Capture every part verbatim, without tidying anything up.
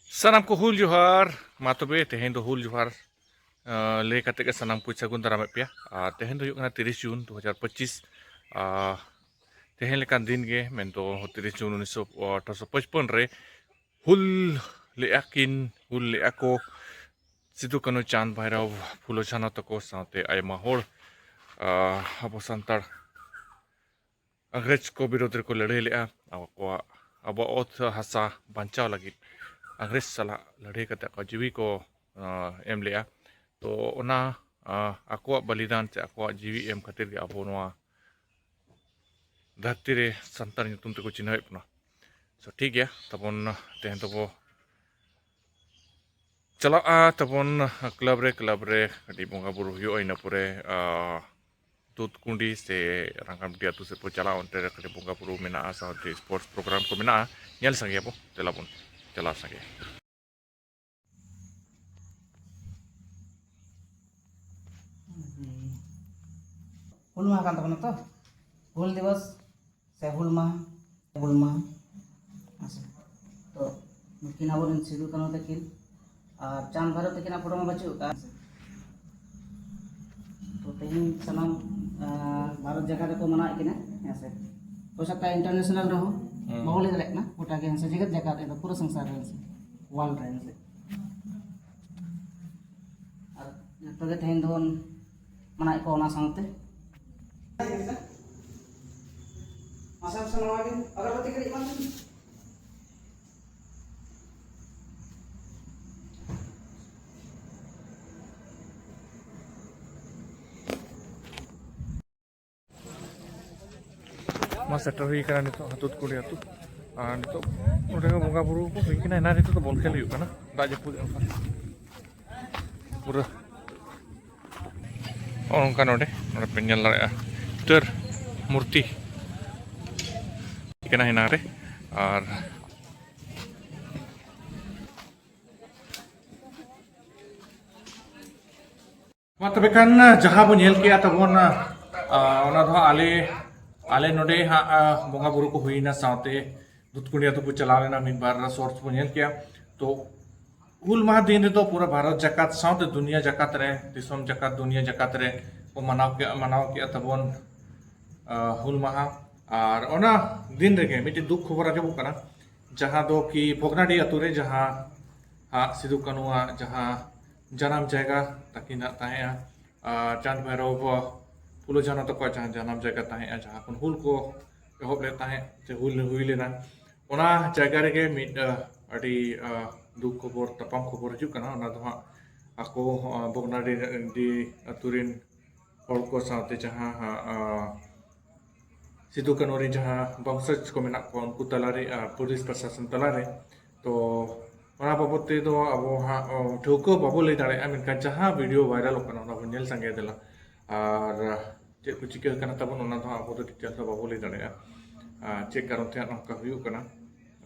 ᱥᱟᱱᱟᱢ ᱠᱚ ᱦᱩᱞ ᱡᱚᱦᱟᱨ᱾ ᱢᱟ ᱛᱚᱵᱮ ᱛᱮᱦᱮᱧ ᱫᱚ ᱦᱩᱞ ᱡᱚᱦᱟᱨ, ᱟᱸ, ᱞᱟᱹᱭ ᱠᱟᱛᱮ ᱜᱮ ᱥᱟᱱᱟᱢ ᱠᱚᱧ ᱥᱟᱹᱜᱩᱱ ᱫᱟᱨᱟᱢᱮᱫ ᱯᱮᱭᱟ᱾ ᱟᱨ ᱛᱮᱦᱮᱧ ᱫᱚ ᱦᱩᱭᱩᱜ ᱠᱟᱱᱟ ᱛᱤᱨᱤᱥ ᱡᱩᱱ ᱫᱩ ᱦᱟᱡᱟᱨ ᱯᱚᱸᱪᱤᱥ᱾ ᱟᱨ ᱛᱮᱦᱮᱧ ᱞᱮᱠᱟᱱ ᱫᱤᱱ ᱜᱮ, ᱢᱮᱱᱫᱚ ᱛᱤᱨᱤᱥ ᱡᱩᱱ ᱩᱱᱤᱥᱥᱚ ᱟᱴᱷᱨᱚᱥᱚ ᱯᱚᱪᱯᱚᱱ ᱨᱮ ᱦᱩᱞ ᱞᱮᱜᱼᱟ ᱠᱤᱱ, ᱦᱩᱞ ᱞᱮᱜᱼᱟ ᱠᱚ ᱥᱤᱫᱩ, ᱠᱟᱹᱱᱦᱩ, ᱪᱟᱸᱫᱽ, ᱵᱷᱟᱭᱨᱚᱵ, ᱯᱷᱩᱞᱳ, ᱡᱷᱟᱱᱚ ᱛᱟᱠᱚ ᱥᱟᱶᱛᱮ ᱟᱭᱢᱟ ᱦᱚᱲ, ᱟᱸ, ᱟᱵᱚ ᱥᱟᱱᱛᱟᱲ ᱤᱝᱨᱮᱡᱽ ᱠᱚ ᱵᱤᱨᱳᱫᱷ ᱨᱮᱠᱚ ᱞᱟᱹᱲᱦᱟᱹᱭ ᱞᱮᱜᱼᱟ᱾ ᱟᱠᱚᱣᱟᱜ, ᱟᱵᱚᱣᱟᱜ ᱚᱛ ᱦᱟᱥᱟ ᱵᱟᱧᱪᱟᱣ ᱞᱟᱹᱜᱤᱫ ᱤᱝᱨᱮᱡᱽ ᱥᱟᱞᱟᱜ ᱞᱟᱹᱲᱦᱟᱹᱭ ᱠᱟᱛᱮ ᱟᱠᱚᱣᱟᱜ ᱡᱤᱣᱤ ᱠᱚ, ᱟᱸ, ᱮᱢ ᱞᱮᱜᱼᱟ᱾ ᱛᱚ ᱚᱱᱟ, ᱟᱸ, ᱟᱠᱚᱣᱟᱜ ᱵᱚᱞᱤᱫᱟᱱ ᱥᱮ ᱟᱠᱚᱣᱟᱜ ᱡᱤᱣᱤ ᱮᱢ ᱠᱷᱟᱹᱛᱤᱨ ᱜᱮ ᱟᱵᱚ ᱱᱚᱣᱟ ᱫᱷᱟᱹᱨᱛᱤ ᱨᱮ ᱥᱟᱱᱛᱟᱲ ᱧᱩᱛᱩᱢ ᱛᱮᱠᱚ ᱪᱤᱱᱦᱟᱹᱣᱮᱫ ᱵᱚᱱᱟ᱾ ᱛᱚ ᱴᱷᱤᱠ ᱜᱮᱭᱟ, ᱛᱟᱵᱚᱱ ᱛᱮᱦᱮᱧ ᱫᱚᱵᱚ ᱪᱟᱞᱟᱜᱼᱟ ᱛᱟᱵᱚᱱ ᱠᱞᱟᱵᱽ ᱨᱮ, ᱠᱞᱟᱵᱽ ᱨᱮ ᱠᱟᱹᱴᱤᱡ ᱵᱚᱸᱜᱟ ᱵᱩᱨᱩ ᱦᱩᱭᱩᱜᱼᱟ, ᱤᱱᱟᱹ ᱯᱚᱨᱮ, ᱟᱸ, ᱫᱩᱫᱷᱠᱩᱸᱰᱤ ᱥᱮ ᱨᱟᱝᱜᱟᱢᱰᱤ ᱟᱹᱛᱩ ᱥᱮᱫ ᱵᱚ ᱪᱟᱞᱟᱜᱼᱟ, ᱚᱱᱛᱮ ᱨᱮ ᱠᱟᱹᱴᱤᱡ ᱵᱚᱸᱜᱟ ᱵᱩᱨᱩ ᱢᱮᱱᱟᱜᱼᱟ, ᱥᱟᱶᱛᱮ ᱥᱯᱳᱨᱴᱥ ᱯᱨᱳᱜᱨᱟᱢ ᱠᱚ ᱢᱮᱱᱟᱜᱼᱟ, ᱧᱮᱞ ᱥᱟᱸᱜᱮᱭᱟᱵᱚ, ᱫᱮᱞᱟ ᱵᱚᱱ ᱪᱟᱞᱟᱣ ᱥᱟᱸᱜᱮᱭᱟ᱾ ᱦᱩᱞ ᱢᱟᱦᱟ ᱠᱟᱱ ᱛᱟᱵᱚᱱᱟ ᱛᱚ, ᱦᱩᱞ ᱫᱤᱵᱚᱥ ᱥᱮ ᱦᱩᱞ ᱢᱟᱦᱟ, ᱦᱩᱞ ᱢᱟᱦᱟ᱾ ᱟᱪᱪᱷᱟ, ᱛᱚ ᱱᱩᱠᱤᱱ ᱟᱵᱚᱨᱮᱱ ᱥᱤᱫᱩ ᱠᱟᱹᱱᱦᱩ ᱛᱟᱹᱠᱤᱱ ᱟᱨ ᱪᱟᱸᱫᱽ ᱵᱷᱟᱭᱨᱚ ᱛᱟᱹᱠᱤᱱᱟᱜ ᱯᱷᱳᱴᱳ ᱢᱟ ᱵᱟᱹᱪᱩᱜ ᱟᱠᱟᱫ᱾ ᱛᱚ ᱛᱮᱦᱮᱧ ᱥᱟᱱᱟᱢ, ᱟᱸ, ᱵᱷᱟᱨᱚᱛ ᱡᱟᱠᱟᱛ ᱨᱮᱠᱚ ᱢᱟᱱᱟᱣᱮᱫ ᱠᱤᱱᱟ, ᱦᱮᱸ ᱥᱮ᱾ ᱦᱳᱭ ᱥᱟᱠᱛᱟ ᱤᱱᱴᱟᱨᱱᱮᱥᱱᱟᱞ ᱨᱮᱦᱚᱸ ᱦᱩᱸ᱾ ᱵᱟᱵᱚ ᱞᱟᱹᱭ ᱫᱟᱲᱮᱭᱟᱜ ᱠᱟᱱᱟ, ᱜᱚᱴᱟ ᱜᱮ, ᱦᱮᱸ ᱥᱮ, ᱡᱮᱜᱮᱛ ᱡᱟᱠᱟᱛ ᱨᱮᱫᱚ, ᱯᱩᱨᱟᱹ ᱥᱚᱝᱥᱟᱨ ᱨᱮ, ᱦᱮᱸ ᱥᱮ, ᱣᱟᱨᱞᱰ ᱨᱮ, ᱦᱮᱸ ᱥᱮ᱾ ᱟᱨ ᱡᱚᱛᱚ ᱜᱮ ᱛᱮᱦᱮᱧ ᱫᱚᱵᱚᱱ ᱢᱟᱱᱟᱣᱮᱫ ᱠᱚᱣᱟ ᱚᱱᱟ ᱥᱟᱶᱛᱮ᱾ ᱢᱟᱥᱮ, ᱢᱟᱥᱮ, ᱱᱚᱣᱟ ᱜᱮ ᱟᱜᱚᱨᱵᱟᱹᱛᱤ ᱠᱟᱹᱴᱤᱡ ᱮᱢᱟ ᱞᱤᱧ᱾ ᱢᱟ ᱥᱮᱴᱮᱨ ᱦᱩᱭ ᱠᱟᱱᱟ ᱱᱤᱛᱚᱜ ᱫᱩᱫᱷᱠᱩᱸᱰᱤ ᱟᱹᱛᱩ᱾ ᱟᱨ ᱱᱤᱛᱚᱜ ᱱᱚᱸᱰᱮ ᱦᱚᱸ ᱵᱚᱸᱜᱟ ᱵᱩᱨᱩ ᱠᱚ ᱦᱩᱭ ᱠᱟᱱᱟ, ᱮᱱᱟᱝ ᱱᱤᱛᱚᱜ ᱫᱚ ᱵᱚᱞ ᱠᱷᱮᱞ ᱦᱩᱭᱩᱜ ᱠᱟᱱᱟ, ᱫᱟᱜ ᱡᱟᱹᱯᱩᱫ ᱚᱱᱠᱟ ᱯᱩᱨᱟᱹ᱾ ᱱᱚᱜᱼᱚ ᱱᱚᱝᱠᱟ ᱱᱚᱰᱮ, ᱱᱚᱰᱮ ᱯᱮ ᱧᱮᱞ ᱫᱟᱲᱮᱭᱟᱜᱼᱟ ᱪᱤᱛᱟᱹᱨ ᱢᱩᱨᱛᱤ᱾ ᱠᱟᱱᱟ ᱦᱮᱱᱟᱝ ᱨᱮ᱾ ᱟᱨ ᱢᱟ ᱛᱚᱵᱮ ᱠᱷᱟᱱ ᱡᱟᱦᱟᱸ ᱵᱚ ᱧᱮᱞ ᱠᱮᱜᱼᱟ ᱛᱟᱵᱚᱱ, ᱟ, ᱚᱱᱟ ᱫᱚ ᱦᱟᱸᱜ ᱟᱞᱮ, ᱟᱞᱮ ᱱᱚᱰᱮ ᱦᱟᱸᱜ, ᱟ, ᱵᱚᱸᱜᱟ ᱵᱩᱨᱩ ᱠᱚ ᱦᱩᱭᱱᱟ, ᱥᱟᱶᱛᱮ ᱫᱩᱫᱷᱠᱩᱸᱰᱤ ᱟᱹᱛᱩ ᱠᱚ ᱪᱟᱞᱟᱣ ᱞᱮᱱᱟ, ᱢᱤᱫ ᱵᱟᱨ ᱥᱚᱨᱴᱥ ᱵᱚ ᱧᱮᱞ ᱠᱮᱜᱼᱟ᱾ ᱛᱚ ᱦᱩᱞ ᱢᱟᱦᱟ ᱫᱤᱱ ᱨᱮᱫᱚ ᱯᱩᱨᱟᱹ ᱵᱷᱟᱨᱚᱛ ᱡᱟᱠᱟᱛ ᱥᱟᱶᱛᱮ ᱫᱩᱱᱤᱭᱟᱹ ᱡᱟᱠᱟᱛ ᱨᱮ, ᱫᱤᱥᱚᱢ ᱡᱟᱠᱟᱛ, ᱫᱩᱱᱤᱭᱟᱹ ᱡᱟᱠᱟᱛ ᱨᱮ ᱠᱚ ᱢᱟᱱᱟᱣ ᱠᱮᱜᱼᱟ, ᱢᱟᱱᱟᱣ ᱠᱮᱜᱼᱟ ᱛᱟᱵᱚᱱ, ᱟᱸ, ᱦᱩᱞ ᱢᱟᱦᱟ᱾ ᱟᱨ ᱚᱱᱟ ᱫᱤᱱ ᱨᱮᱜᱮ ᱢᱤᱫᱴᱮᱱ ᱫᱩᱠ ᱠᱷᱚᱵᱚᱨ ᱟᱸᱡᱚᱢᱚᱜ ᱠᱟᱱᱟ, ᱡᱟᱦᱟᱸ ᱫᱚ ᱠᱤ ᱵᱷᱚᱜᱽᱱᱟᱰᱤ ᱟᱛᱳ ᱨᱮ, ᱡᱟᱦᱟᱸ ᱦᱟᱸᱜ ᱥᱤᱫᱩ ᱠᱟᱹᱱᱩᱣᱟᱜ ᱡᱟᱦᱟᱸ ᱡᱟᱱᱟᱢ ᱡᱟᱭᱜᱟ ᱛᱟᱹᱠᱤᱱᱟᱜ ᱛᱟᱦᱮᱸᱜᱼᱟ, ᱟᱨ ᱪᱟᱸᱫᱽ ᱵᱷᱟᱭᱨᱚᱵ, ᱯᱷᱩᱞᱳ ᱡᱷᱟᱱᱚ ᱛᱟᱠᱚᱣᱟᱜ ᱡᱟᱦᱟᱸ ᱡᱟᱱᱟᱢ ᱡᱟᱭᱜᱟ ᱛᱟᱦᱮᱸᱜᱼᱟ, ᱡᱟᱦᱟᱸ ᱠᱷᱚᱱ ᱦᱩᱞ ᱠᱚ ᱮᱦᱚᱵ ᱞᱮᱫ ᱛᱟᱦᱮᱸᱫ, ᱥᱮ ᱦᱩᱞ ᱦᱩᱭ ᱞᱮᱱᱟ, ᱚᱱᱟ ᱡᱟᱭᱜᱟ ᱨᱮᱜᱮ ᱢᱤᱫ, ᱟᱸ, ᱟᱹᱰᱤ, ᱟᱸ, ᱫᱩᱠ ᱠᱷᱚᱵᱚᱨ, ᱛᱟᱯᱟᱢ ᱠᱷᱚᱵᱚᱨ ᱦᱤᱡᱩᱜ ᱠᱟᱱᱟ᱾ ᱚᱱᱟ ᱫᱚ ᱦᱟᱸᱜ ᱟᱠᱚ, ᱟᱸ, ᱵᱷᱚᱜᱽᱱᱟᱰᱤ ᱟᱹᱛᱩ ᱨᱮᱱ ᱦᱚᱲ ᱠᱚ ᱥᱟᱶᱛᱮ ᱡᱟᱦᱟᱸ ᱦᱟᱸᱜ, ᱟᱸ, ᱥᱤᱫᱩ ᱠᱟᱹᱱᱩ ᱨᱮᱱ ᱡᱟᱦᱟᱸ ᱵᱚᱝᱥᱚᱡᱽ ᱠᱚ ᱢᱮᱱᱟᱜ ᱠᱚᱣᱟ, ᱩᱱᱠᱩ ᱛᱟᱞᱟᱨᱮ, ᱟᱸ, ᱯᱩᱞᱤᱥ ᱯᱨᱚᱥᱟᱥᱚᱱ ᱛᱟᱞᱟᱨᱮ, ᱛᱚ ᱚᱱᱟ ᱵᱟᱵᱚᱫ ᱛᱮᱫᱚ ᱟᱵᱚ ᱦᱟᱸᱜ, ᱚ, ᱴᱷᱟᱹᱣᱠᱟᱹ ᱵᱟᱵᱚ ᱞᱟᱹᱭ ᱫᱟᱲᱮᱭᱟᱜᱼᱟ, ᱢᱮᱱᱠᱷᱟᱱ ᱡᱟᱦᱟᱸ ᱵᱷᱤᱰᱤᱭᱳ ᱵᱷᱟᱭᱨᱟᱞᱚᱜ ᱠᱟᱱᱟ, ᱚᱱᱟ ᱵᱚᱱ ᱧᱮᱞ ᱥᱟᱸᱜᱮᱭᱟ ᱫᱮᱞᱟ᱾ ᱟᱨ ᱪᱮᱫ ᱠᱚ ᱪᱤᱠᱟᱹ ᱠᱟᱱᱟ ᱛᱟᱵᱚᱱ, ᱚᱱᱟ ᱫᱚ ᱦᱟᱸᱜ ᱟᱵᱚ ᱫᱚ ᱰᱤᱴᱮᱞ ᱫᱚ ᱵᱟᱵᱚ ᱞᱟᱹᱭ ᱫᱟᱲᱮᱭᱟᱜᱼᱟ, ᱟᱨ ᱪᱮᱫ ᱠᱟᱨᱚᱱ ᱛᱮ ᱦᱟᱸᱜ ᱱᱚᱝᱠᱟ ᱦᱩᱭᱩᱜ ᱠᱟᱱᱟ᱾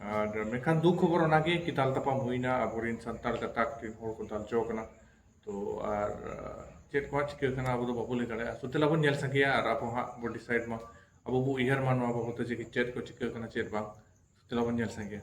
ᱟᱨ ᱢᱮᱱᱠᱷᱟᱱ ᱫᱩᱠ ᱠᱷᱚᱵᱚᱨ ᱚᱱᱟᱜᱮ ᱠᱤ ᱫᱟᱞ ᱛᱟᱯᱟᱢ ᱦᱩᱭᱱᱟ, ᱟᱵᱚᱨᱮᱱ ᱥᱟᱱᱛᱟᱲ ᱜᱟᱛᱟᱠ ᱨᱮᱱ ᱦᱚᱲ ᱠᱚ ᱫᱟᱞ ᱦᱚᱪᱚ ᱠᱟᱱᱟ᱾ ᱛᱚ ᱟᱨ, ᱟᱨ ᱪᱮᱫ ᱠᱚ ᱦᱟᱸᱜ ᱪᱤᱠᱟᱹ ᱠᱟᱱᱟ, ᱟᱵᱚ ᱫᱚ ᱵᱟᱵᱚ ᱞᱟᱹᱭ ᱫᱟᱲᱮᱭᱟᱜᱼᱟ᱾ ᱥᱚ ᱫᱮᱞᱟ ᱵᱚᱱ ᱧᱮᱞ ᱥᱟᱸᱜᱮᱭᱟ ᱟᱨ ᱟᱵᱚ ᱦᱟᱸᱜ ᱵᱚ ᱰᱤᱥᱟᱭᱤᱰ ᱢᱟ, ᱟᱵᱚ ᱵᱚ ᱩᱭᱦᱟᱹᱨ ᱢᱟ ᱱᱚᱣᱟ ᱵᱟᱵᱚᱫ ᱛᱮ ᱡᱮ ᱪᱮᱫ ᱠᱚ ᱪᱤᱠᱟᱹ ᱠᱟᱱᱟ, ᱪᱮᱫ ᱵᱟᱝ᱾ ᱥᱚ ᱫᱮᱞᱟ ᱵᱚᱱ ᱧᱮᱞ ᱥᱟᱸᱜᱮᱭᱟ᱾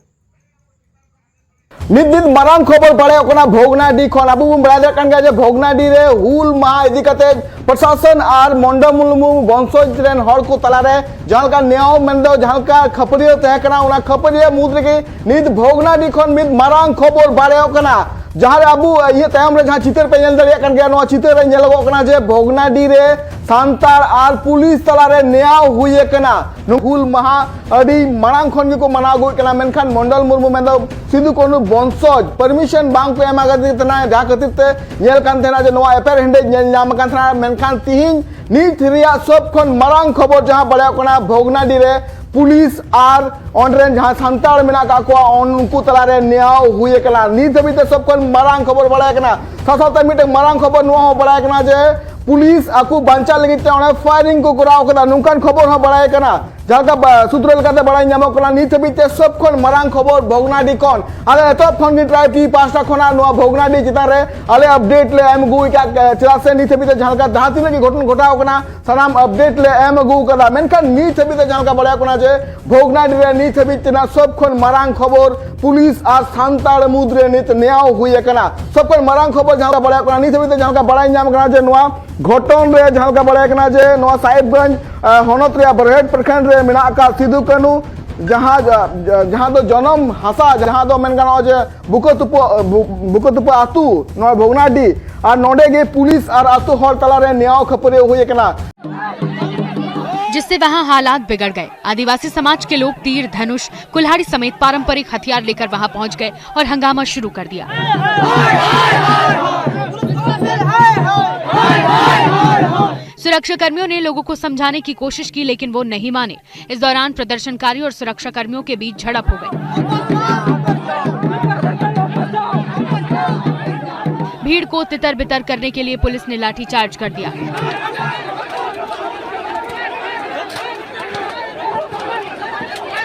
ᱱᱤᱛ ᱱᱤᱛ ᱢᱟᱨᱟᱝ ᱠᱷᱚᱵᱚᱨ ᱵᱟᱲᱟᱭᱚᱜ ᱠᱟᱱᱟ ᱵᱷᱚᱜᱽᱱᱟᱰᱤ ᱠᱷᱚᱱ᱾ ᱟᱵᱚ ᱵᱚᱱ ᱵᱟᱲᱟᱭ ᱫᱟᱲᱮᱭᱟᱜ ᱠᱟᱱ ᱜᱮᱭᱟ ᱡᱮ ᱵᱷᱚᱜᱽᱱᱟᱰᱤ ᱨᱮ ᱦᱩᱞ ᱢᱟᱦᱟ ᱤᱫᱤ ᱠᱟᱛᱮ ᱯᱨᱚᱥᱟᱥᱚᱱ ᱟᱨ ᱢᱚᱱᱰᱚᱞ ᱢᱩᱨᱢᱩ ᱵᱚᱝᱥᱚᱡᱽ ᱨᱮᱱ ᱦᱚᱲ ᱠᱚ ᱛᱟᱞᱟᱨᱮ ᱡᱟᱦᱟᱸ ᱞᱮᱠᱟ ᱱᱮᱭᱟᱣ ᱢᱮᱱᱫᱚ ᱡᱟᱦᱟᱸ ᱞᱮᱠᱟ ᱠᱷᱟᱹᱯᱟᱹᱨᱤᱭᱟᱹ ᱛᱟᱦᱮᱸ ᱠᱟᱱᱟ, ᱚᱱᱟ ᱠᱷᱟᱹᱯᱟᱹᱨᱤᱭᱟᱹ ᱢᱩᱫᱽ ᱨᱮᱜᱮ ᱱᱤᱛ ᱵᱷᱚᱜᱽᱱᱟᱰᱤ ᱠᱷᱚᱱ ᱢᱤᱫ ᱢᱟᱨᱟᱝ ᱠᱷᱚᱵᱚᱨ ᱵᱟᱲᱟᱭᱚᱜ ᱠᱟᱱᱟ᱾ ᱡᱟᱦᱟᱸ ᱨᱮ ᱟᱵᱚ ᱤᱧᱟᱹᱜ ᱛᱟᱭᱚᱢ ᱨᱮ ᱡᱟᱦᱟᱸ ᱪᱤᱛᱟᱹᱨ ᱯᱮ ᱧᱮᱞ ᱫᱟᱲᱮᱭᱟᱜ ᱠᱟᱱ ᱜᱮᱭᱟ, ᱱᱚᱣᱟ ᱪᱤᱛᱟᱹᱨ ᱨᱮ ᱧᱮᱞᱚᱜᱚᱜ ᱠᱟᱱᱟ ᱡᱮ ᱵᱷᱚᱜᱽᱱᱟᱰᱤ ᱨᱮ ᱥᱟᱱᱛᱟᱲ ᱟᱨ ᱯᱩᱞᱤᱥ ᱛᱟᱞᱟᱨᱮ ᱱᱮᱭᱟᱣ ᱦᱩᱭ ᱟᱠᱟᱱᱟ᱾ ᱱᱩᱠᱩ ᱦᱩᱞ ᱢᱟᱦᱟ ᱟᱹᱰᱤ ᱢᱟᱲᱟᱝ ᱠᱷᱚᱱ ᱜᱮᱠᱚ ᱢᱟᱱᱟᱣ ᱟᱹᱜᱩᱭᱮᱫ ᱠᱟᱱᱟ, ᱢᱮᱱᱠᱷᱟᱱ ᱢᱚᱱᱰᱚᱞ ᱢᱩᱨᱢᱩ ᱢᱮᱱᱫᱚ ᱥᱤᱫᱩ ᱠᱟᱹᱱᱩ ᱵᱚᱝᱥᱚᱡᱽ ᱯᱟᱨᱢᱤᱥᱚᱱ ᱵᱟᱝ ᱠᱚ ᱮᱢ ᱟᱠᱟᱫᱮ ᱛᱟᱦᱮᱱᱟ, ᱡᱟᱦᱟᱸ ᱠᱷᱟᱹᱛᱤᱨ ᱛᱮ ᱧᱮᱞ ᱠᱟᱱ ᱛᱟᱦᱮᱱᱟ ᱡᱮ ᱱᱚᱣᱟ ᱮᱯᱮᱨ ᱦᱮᱸᱰᱮᱡ ᱧᱮᱞ ᱧᱟᱢ ᱟᱠᱟᱱ ᱛᱟᱦᱮᱱᱟ᱾ ᱢᱮᱱᱠᱷᱟᱱ ᱛᱤᱦᱤᱧ ᱱᱤᱛ ᱨᱮᱭᱟᱜ ᱥᱚᱵ ᱠᱷᱚᱱ ᱢᱟᱨᱟᱝ ᱠᱷᱚᱵᱚᱨ ᱡᱟᱦᱟᱸ ᱵᱟᱲᱟᱭᱚᱜ ᱠᱟᱱᱟ, ᱵᱷᱚᱜᱽᱱᱟᱰᱤ ᱨᱮ ᱯᱩᱞᱤᱥ ᱟᱨ ᱚᱸᱰᱮ ᱨᱮᱱ ᱡᱟᱦᱟᱸ ᱥᱟᱱᱛᱟᱲ ᱢᱮᱱᱟᱜ ᱟᱠᱟᱫ ᱠᱚᱣᱟ, ᱩᱱᱠᱩ ᱛᱟᱞᱟᱨᱮ ᱱᱮᱭᱟᱣ ᱦᱩᱭ ᱟᱠᱟᱱᱟ᱾ ᱱᱤᱛ ᱦᱟᱹᱵᱤᱡ ᱛᱮ ᱥᱚᱵ ᱠᱷᱚᱱ ᱢᱟᱨᱟᱝ ᱠᱷᱚᱵᱚᱨ ᱵᱟᱲᱟᱭ ᱠᱟᱱᱟ᱾ ᱥᱟᱶ ᱥᱟᱶᱛᱮ ᱢᱤᱫᱴᱮᱱ ᱢᱟᱨᱟᱝ ᱠᱷᱚᱵᱚᱨ ᱱᱚᱣᱟ ᱦᱚᱸ ᱵᱟᱲᱟᱭ ᱠᱟᱱᱟ ᱡᱮ ᱯᱩᱞᱤᱥ ᱟᱠᱚ ᱵᱟᱧᱪᱟᱣ ᱞᱟᱹᱜᱤᱫ ᱛᱮ ᱚᱸᱰᱮ ᱯᱷᱟᱭᱨᱤᱝ ᱠᱚ ᱠᱚᱨᱟᱣ ᱠᱟᱫᱟ, ᱱᱚᱝᱠᱟᱱ ᱠᱷᱚᱵᱚᱨ ᱦᱚᱸ ᱵᱟᱲᱟᱭ ᱠᱟᱱᱟ᱾ ᱡᱟᱦᱟᱸ ᱞᱮᱠᱟ ᱵᱟ-, ᱥᱩᱛᱨᱚ ᱞᱮᱠᱟᱛᱮ ᱵᱟᱲᱟᱭ ᱧᱟᱢᱚᱜ ᱠᱟᱱᱟ, ᱱᱤᱛ ᱦᱟᱹᱵᱤᱡ ᱛᱮ ᱥᱚᱵ ᱠᱷᱚᱱ ᱢᱟᱨᱟᱝ ᱠᱷᱚᱵᱚᱨ ᱵᱷᱚᱜᱽᱱᱟᱰᱤ ᱠᱷᱚᱱ᱾ ᱟᱞᱮ ᱮᱛᱚᱦᱚᱵ ᱠᱷᱚᱱ ᱜᱮ ᱴᱨᱟᱭᱤᱵᱽ ᱴᱤᱵᱷᱤ ᱯᱟᱦᱴᱟ ᱠᱷᱚᱱᱟᱜ ᱱᱚᱣᱟ ᱵᱷᱚᱜᱽᱱᱟᱰᱤ ᱪᱮᱛᱟᱱ ᱨᱮ ᱟᱞᱮ ᱟᱯᱰᱮᱴ ᱞᱮ ᱮᱢ ᱟᱹᱜᱩ ᱟᱠᱟᱫ, ᱮ, ᱪᱮᱫᱟᱜ ᱥᱮ ᱱᱤᱛ ᱦᱟᱹᱵᱤᱡ ᱛᱮ ᱡᱟᱦᱟᱸ ᱞᱮᱠᱟ ᱡᱟᱦᱟᱸ ᱛᱤᱱᱟᱹᱜ ᱜᱮ ᱜᱷᱚᱴᱚᱱ ᱜᱷᱚᱴᱟᱣ ᱠᱟᱱᱟ, ᱥᱟᱱᱟᱢ ᱟᱯᱰᱮᱴ ᱞᱮ ᱮᱢ ᱟᱹᱜᱩ ᱟᱠᱟᱫᱟ᱾ ᱢᱮᱱᱠᱷᱟᱱ ᱱᱤᱛ ᱦᱟᱹᱵᱤᱡ ᱛᱮ ᱡᱟᱦᱟᱸ ᱞᱮᱠᱟ ᱵᱟᱲᱟᱭᱚᱜ ᱠᱟᱱᱟ ᱡᱮ ᱵᱷᱚᱜᱽᱱᱟᱰᱤ ᱨᱮ ᱱᱤᱛ ᱦᱟᱹᱵᱤᱡ ᱛᱮᱱᱟᱜ ᱥᱚᱵ ᱠᱷᱚᱱ ᱢᱟᱨᱟᱝ ᱠᱷᱚᱵᱚᱨ ᱯᱩᱞᱤᱥ ᱟᱨ ᱥᱟᱱᱛᱟᱲ ᱢᱩᱫᱽ ᱨᱮ ᱱᱤᱛ ᱱᱮᱭᱟᱣ ᱦᱩᱭ ᱟᱠᱟᱱᱟ᱾ ᱥᱚᱵ ᱠᱷᱚᱱ ᱢᱟᱨᱟᱝ ᱠᱷᱚᱵᱚᱨ ᱡᱟᱦᱟᱸ ᱞᱮᱠᱟ ᱵᱟᱲᱟᱭᱚᱜ ᱠᱟᱱᱟ, ᱱᱤᱛ ᱦᱟᱹᱵᱤᱡ ᱛᱮ ᱡᱟᱦᱟᱸ ᱞᱮᱠᱟ ᱵᱟᱲᱟᱭ ᱧᱟᱢ ᱠᱟᱱᱟ ᱡᱮ ᱱᱚᱣᱟ ᱜᱷᱚᱴᱚᱱ ᱨᱮ ᱡᱟᱦᱟᱸ ᱞᱮᱠᱟ ᱵᱟᱲᱟᱭ ᱠᱟᱱᱟ ᱡᱮ ᱱᱚᱣᱟ ᱥᱟᱦᱮᱵᱽᱜᱚᱸᱡᱽ, ᱟ, ᱦᱚᱱᱚᱛ ᱨᱮᱭᱟᱜ ᱵᱚᱨᱦᱮᱴ ᱯᱨᱚᱠᱷᱚᱸᱰ ᱨᱮ ᱢᱮᱱᱟᱜ ᱟᱠᱟᱫ ᱥᱤᱫᱩ ᱠᱟᱹᱱᱦᱩ, ᱡᱟᱦᱟᱸ, ᱡᱟᱦᱟᱸ ᱫᱚ ᱡᱚᱱᱚᱢ ᱦᱟᱥᱟ, ᱡᱟᱦᱟᱸ ᱫᱚ ᱢᱮᱱ ᱜᱟᱱᱚᱜᱼᱟ ᱡᱮ ᱵᱩᱠᱟᱹ ᱛᱩᱯᱟᱹ, ᱵᱩ-, ᱵᱩᱠᱟᱹ ᱛᱩᱯᱟᱹ ᱟᱹᱛᱩ, ᱱᱚᱣᱟ ᱵᱷᱚᱜᱽᱱᱟᱰᱤ, ᱟᱨ ᱱᱚᱰᱮ ᱜᱮ ᱯᱩᱞᱤᱥ ᱟᱨ ᱟᱹᱛᱩ ᱦᱚᱲ ᱛᱟᱞᱟᱨᱮ ᱱᱮᱭᱟᱣ ᱠᱷᱟᱹᱯᱟᱹᱨᱤ ᱦᱩᱭ ᱟᱠᱟᱱᱟ᱾ जिससे वहां हालात बिगड़ गए। आदिवासी समाज के लोग तीर, धनुष, कुल्हाड़ी समेत पारंपरिक हथियार लेकर वहां पहुंच गए और हंगामा शुरू कर दिया। सुरक्षा कर्मियों ने लोगों को समझाने की कोशिश की, लेकिन वो नहीं माने। इस दौरान प्रदर्शनकारी और सुरक्षा कर्मियों के बीच झड़प हो गई। भीड़ को तितर बितर करने के लिए पुलिस ने लाठीचार्ज कर दिया।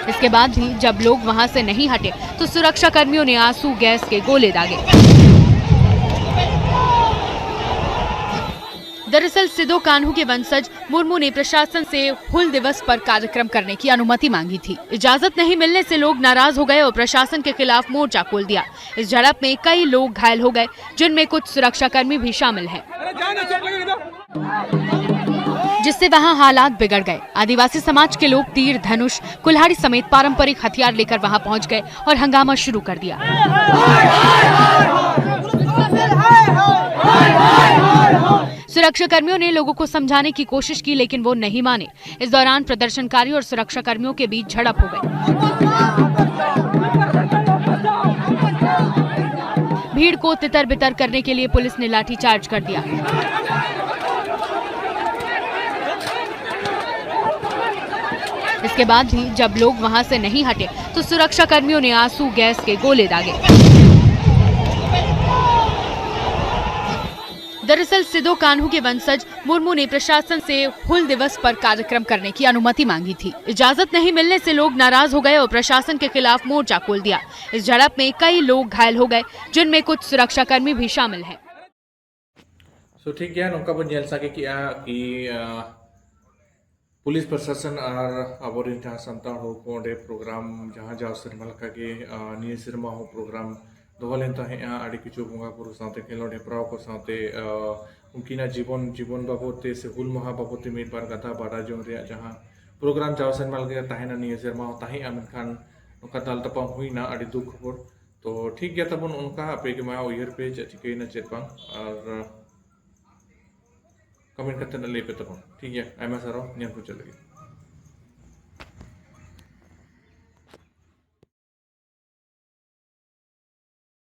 इसके बाद भी जब लोग वहां से नहीं हटे, तो सुरक्षा कर्मियों ने आंसू गैस के गोले दागे। दरअसल सिदो कान्हू के वंशज मुर्मू ने प्रशासन से हुल दिवस पर कार्यक्रम करने की अनुमति मांगी थी। इजाजत नहीं मिलने से लोग नाराज हो गए और प्रशासन के खिलाफ मोर्चा खोल दिया। इस झड़प में कई लोग घायल हो गए, जिनमें कुछ सुरक्षाकर्मी भी शामिल हैं, जिससे वहां हालात बिगड़ गए। आदिवासी समाज के लोग तीर, धनुष, कुल्हाड़ी समेत पारंपरिक हथियार लेकर वहां पहुंच गए और हंगामा शुरू कर दिया। सुरक्षा कर्मियों ने लोगों को समझाने की कोशिश की, लेकिन वो नहीं माने। इस दौरान प्रदर्शनकारी और सुरक्षा कर्मियों के बीच झड़प हो गई। भीड़ को तितर बितर करने के लिए पुलिस ने लाठीचार्ज कर दिया। इसके बाद भी जब लोग वहां से नहीं हटे, तो सुरक्षा कर्मियों ने आंसू गैस के गोले दागे। दरअसल सिदो कान्हू के वंशज मुर्मू ने प्रशासन से हुल दिवस पर कार्यक्रम करने की अनुमति मांगी थी। इजाजत नहीं मिलने से लोग नाराज हो गए और प्रशासन के खिलाफ मोर्चा खोल दिया। इस झड़प में कई लोग घायल हो गए, जिनमें कुछ सुरक्षाकर्मी भी शामिल हैं। So ᱴᱷᱤᱠ ᱜᱮᱭᱟ, ᱱᱚᱝᱠᱟ ᱵᱚᱱ ᱧᱮᱞ ᱥᱟᱸᱜᱮ ᱠᱮᱜᱼᱟ ᱠᱤ ᱯᱩᱞᱤᱥ ᱯᱨᱚᱥᱟᱥᱚᱱ ᱟᱨ ᱟᱵᱚᱨᱮᱱ ᱡᱟᱦᱟᱸ ᱥᱟᱱᱛᱟᱲ ᱦᱚᱲ ᱠᱚ ᱚᱸᱰᱮ ᱯᱨᱳᱜᱨᱟᱢ ᱡᱟᱦᱟᱸ ᱡᱟᱣ ᱥᱮᱨᱢᱟ ᱞᱮᱠᱟᱜᱮ ᱱᱤᱭᱟᱹ ᱥᱮᱨᱢᱟ ᱦᱚᱸ ᱯᱨᱳᱜᱨᱟᱢ ᱫᱚᱦᱚ ᱞᱮᱱ ᱛᱟᱦᱮᱸᱜᱼᱟ᱾ ᱟᱹᱰᱤ ᱠᱤᱪᱷᱩ ᱵᱚᱸᱜᱟ ᱵᱩᱨᱩ ᱥᱟᱶᱛᱮ ᱠᱷᱮᱞᱳᱰ ᱦᱮᱯᱨᱟᱣ ᱠᱚ ᱥᱟᱶᱛᱮ ᱩᱱᱠᱤᱱᱟᱜ ᱡᱤᱵᱚᱱ ᱡᱤᱵᱚᱱ ᱵᱟᱵᱚᱫ ᱛᱮ ᱥᱮ ᱦᱩᱞ ᱢᱟᱦᱟ ᱵᱟᱵᱚᱫ ᱛᱮ ᱢᱤᱫ ᱵᱟᱨ ᱠᱟᱛᱷᱟ ᱵᱟᱰᱟᱭ ᱡᱚᱝ ᱨᱮᱭᱟᱜ ᱡᱟᱦᱟᱸ ᱯᱨᱳᱜᱨᱟᱢ ᱡᱟᱣ ᱥᱮᱨᱢᱟ ᱞᱮᱠᱟ ᱛᱟᱦᱮᱱᱟ, ᱱᱤᱭᱟᱹ ᱥᱮᱨᱢᱟ ᱦᱚᱸ ᱛᱟᱦᱮᱸᱜᱼᱟ, ᱢᱮᱱᱠᱷᱟᱱ ᱱᱚᱝᱠᱟ ᱫᱟᱞ ᱛᱟᱯᱟᱢ ᱦᱩᱭᱱᱟ, ᱟᱹᱰᱤ ᱫᱩᱠ ᱠᱷᱚᱵᱚᱨ᱾ ᱛᱚ ᱴᱷᱤᱠ ᱜᱮᱭᱟ ᱛᱟᱵᱚᱱ, ᱚᱱᱠᱟ ᱟᱯᱮ ᱜᱮ ᱢᱟ ᱩᱭᱦᱟᱹᱨ ᱯᱮ ᱪᱮᱫ ᱪᱤᱠᱟᱹᱭᱮᱱᱟ ᱪᱮᱫ ᱵᱟᱝ, ᱟᱨ ᱠᱚᱢᱮᱱᱴ ᱠᱟᱛᱮ ᱞᱟᱹᱭ ᱯᱮ ᱛᱟᱵᱚᱱ᱾ ᱴᱷᱤᱠ ᱜᱮᱭᱟ, ᱟᱭᱢᱟ ᱥᱟᱨᱦᱟᱣ ᱧᱮᱞ ᱢᱩᱪᱟᱹᱫ ᱞᱟᱹᱜᱤᱫ᱾